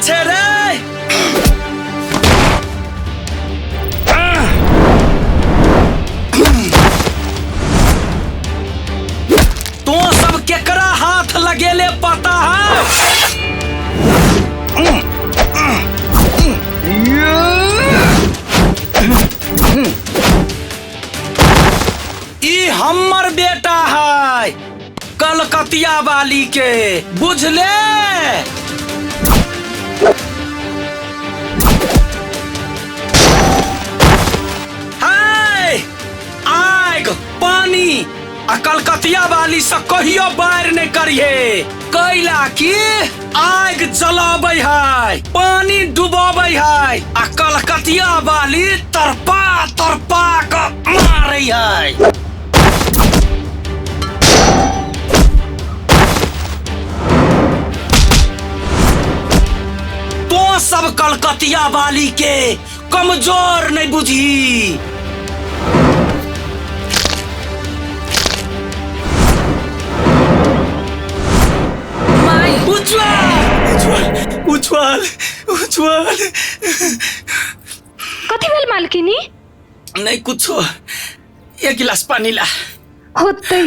छे रे? तो सब केकरा हाथ लगेले पता है? ई हमर बेटा है, कलकतिया वाली के, बुझले? हाय, आग पानी आ कलकतिया वाली से कहियो बैर नहीं करिए, कैला की आग जलाबै है, पानी डुबाबै है आ कलकतिया वाली तरपा तरपा के मारै है। तो सब कलकतिया वाली के कमजोर नहीं बुझी। उज्ज्वल, उज्ज्वल, उज्ज्वल। कथी भेल मालकिनी? नहीं कुछो, एक गिलास पानी ला। होतै।